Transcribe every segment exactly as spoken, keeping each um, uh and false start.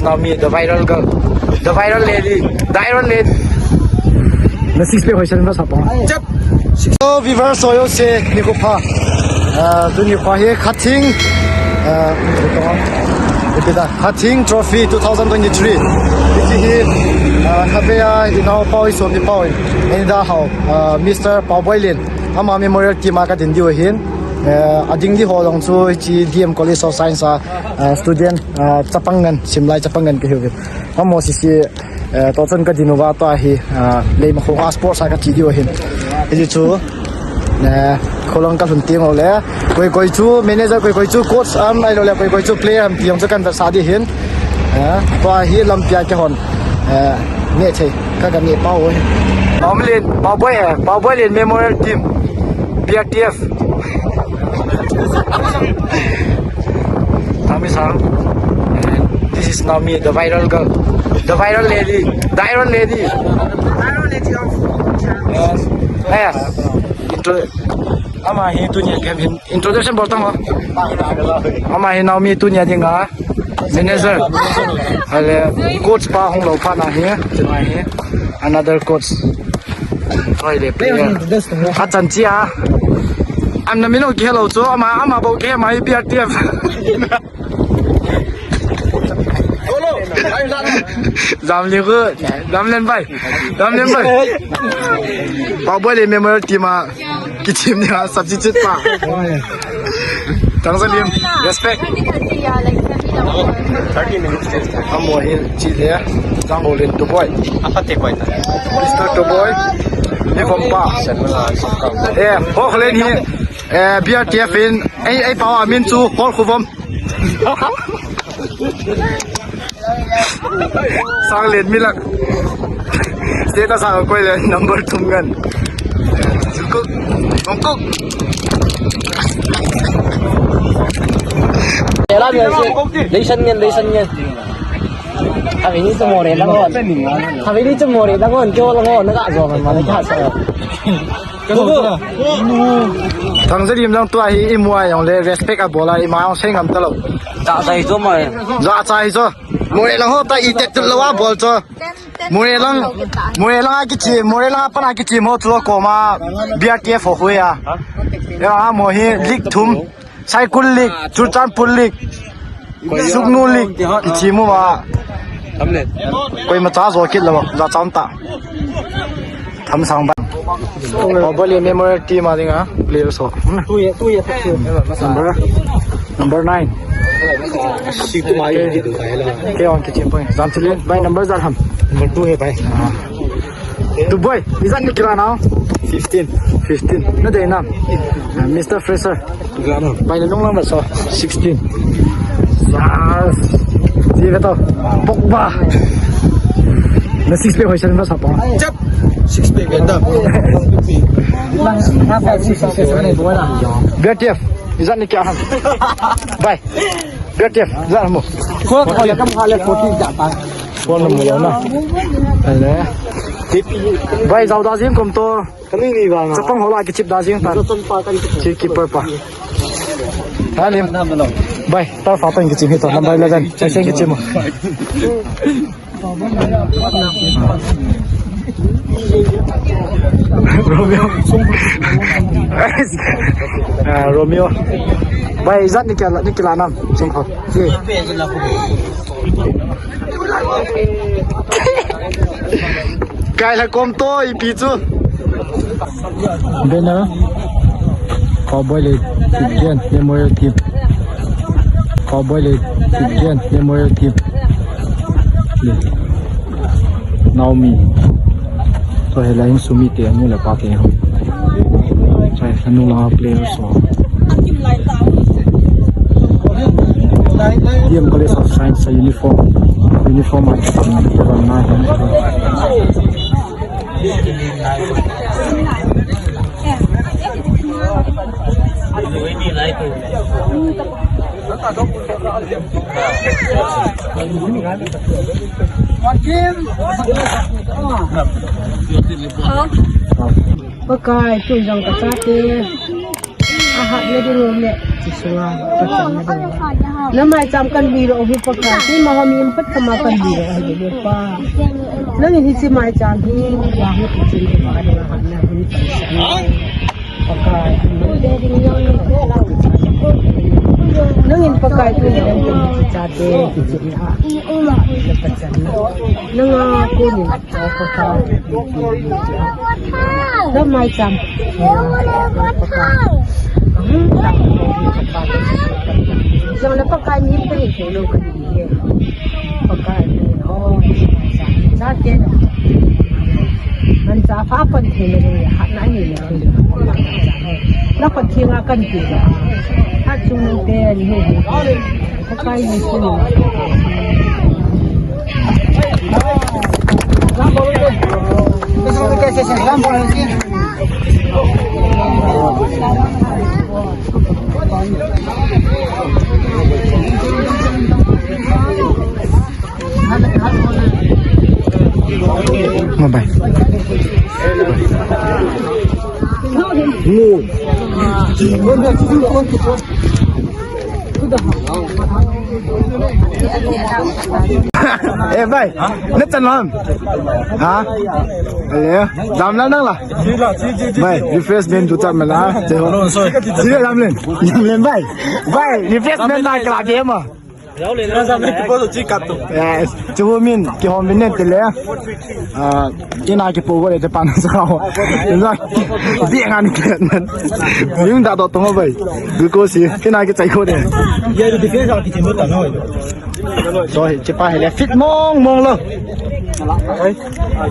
Naomi, the viral girl, the viral lady, the iron lady. Na six pack hoisan ba sapang. Chap. So viewers, so yo se ni ko pha. Ah, tuni pha hi Khathing. Ah, ito da Khathing Trophy two thousand twenty-three. Iti hi, ah, khabe a inao pau iso ni pau. Ni da hao. Ah, Mister Pauboi Lin. Ama memorial team a ka din diu hin. Eh, ading di ho long chu chi D M College of Science a, ah, student, ah, chapang ngan, simlai chapang ngan ka hiu hin. Amo sisi, eh, to chun ka din uva to ahi, ah, lei ma khong a sports a ka chi diu hin. Hi chu, eh, kholong ka lhun tiang le. Koi koi chu manager, koi koi chu coach am ai lo le, koi koi chu player am tiang chu kan sa di hin. Eh, to ahi lampi a ke hon. Eh, ne thei, ka ka ne pau hin. Pauboi Lin, Pauboi, eh, Pauboi Lin Memorial Team, B R T F. Naomi Sang. And this is Naomi, the viral girl, the viral lady, the iron lady. Iron lady of. Yes. Yes. Intro. Ama hi tunia kem hin introduction bol tang ho. Ama hi Naomi tunia dinga manager. Ale coach pa hung lo pha na hi. Another coach. Toi le player. Achan chia. Am na mino ke lo chu ama ama bo ke mai B R T F. Zam le ko, zam len bai. Zam len bai. Pauboi Lin Memorial Team a kichim ni ha substitute pa. Tangzalim, respect. Amo hin chi le, Tangzalim Tuboi. Mister Tuboi, ni vom pa. Eh, ho khlen hi, eh, B R T F in, ei, ei pau amin chu, hol khu vom. Sang let mi lak. Status a koi le number thum ngan. Jungkook. Jungkook. Leisan ngan, leisan ngan. Kami ni chu more lang on. Kami ni chu more lang on. Kyo lang on. Naga jo man ma ka sa. Tangzalim jong tua hi i mu a jong le respect a bol a i ma jong sei ngam ta lo. Za chai chu mo. Za chai chu. More lang ho ta i tet tu lo a bol chu. More lang, more lang a kichi, more lang a pan a kichi mo chu ko ma B R T F ho hui a. Ya a mo hi lik thum. Saikul League, Churachandpur League, Sugnu League, kichi mu va. Koima cha jo kit lo, ja cham ta. Tham sang ba. Pauboi Lin Memorial Team a dinga, player so. Number, number nine. Ke on kichi point. Jam chilin, bhai number ja ham. Number two hai bhai. Tuboi, ijat ni kila nao? Fifteen. Fifteen. Na dei nam? Uh, Mister Fraser. Bai na nung lang ba so? Sixteen. Yes. Di ka to. Pogba. Na six pack hoisan ba sa pa? Chap. Six pack benda. Lang, na pa six, six, six, six, six, six. B R T F. Ijat ni kya ham? Bai. B R T F, ijat ham? Ko, ko, ya kam hale forty ja pa. Phone number lo na. Ale. Bai, jao da jing kom to. Kami ni ba na. Chapang hola kichip da jing ta. Jao chang pa kan kichip. Chi keeper pa. Halim. Bai, ta fa pan kichip hi to. Number eleven. Chai sen kichip mo. Romeo. Ah, Romeo. Bai, ijat ni kila, ni kila nam. Sing ko. Ye. Kai la kom to ipi chu. Bena. Cowboy le Tidian Memorial Team. Cowboy le Tidian Memorial Team. Naomi. To he la in sumi te anu le pa te ho. Chai anu la player so. D M College of Science uniform. Uniform. Pakai, tun jong ka chate. A hat le ding um le. Sunga, Pathen na ding. Na maicham kan lui lou hi Pakai, keima ho mi um khat kama kan lui lou hi le Pa. Nangin hiche maicham hi, wa hi kichen hi pa ding a hatna hun pan sa. Pakai, nangin Pakai tu ni ding chate kichen ha. Na Pathen na. Nanga ko ni. Damai cham. Jong le Pakai ni pe ni lo ka ni. Pakai ni o. Sa ke. Man sa pa pan ni le ha na ni le. Na pa ki nga kan ki. Ha chung ni pe ni. Bye bye. Eh, bhai, na chan lam. Ha? Ale, dam la nang la. Bhai, refreshment tu chan mala. Che ho. Sile dam len. Dam len, bhai. Bhai, refreshment na kala de ma. Yes, chu min ki hom min ne te le. Ah, Kina kipo go le te pan sao. Ina, di ngan ke nan. Yung da do tong bai. Glucose, kina kichai ko de. Ye, di ke sa ki mo ta no. So, hiche pa hi le fit mong mong lou.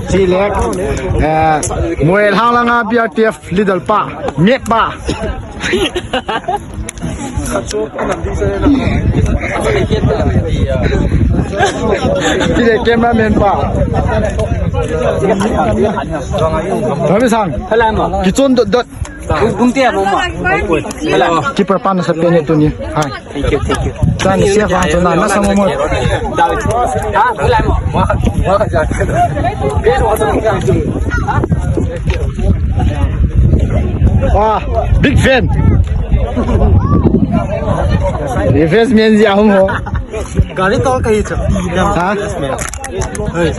Chule, eh, Moe Lhang langa B R T F leader pa, Met pa. Ti le cameraman pa. Rami sang. Hello, ma. Kichon dot dot. Bung, bung tia, ma. Hello. Keeper pa nasa pen ni tuni. Hai. Thank you, thank you. Chan sia vang chun na, nasa mo mo. Ha, hello, ma. Wah, big fan. Refreshment jia hum ho. Gari to kahi cha. Ha? Hey.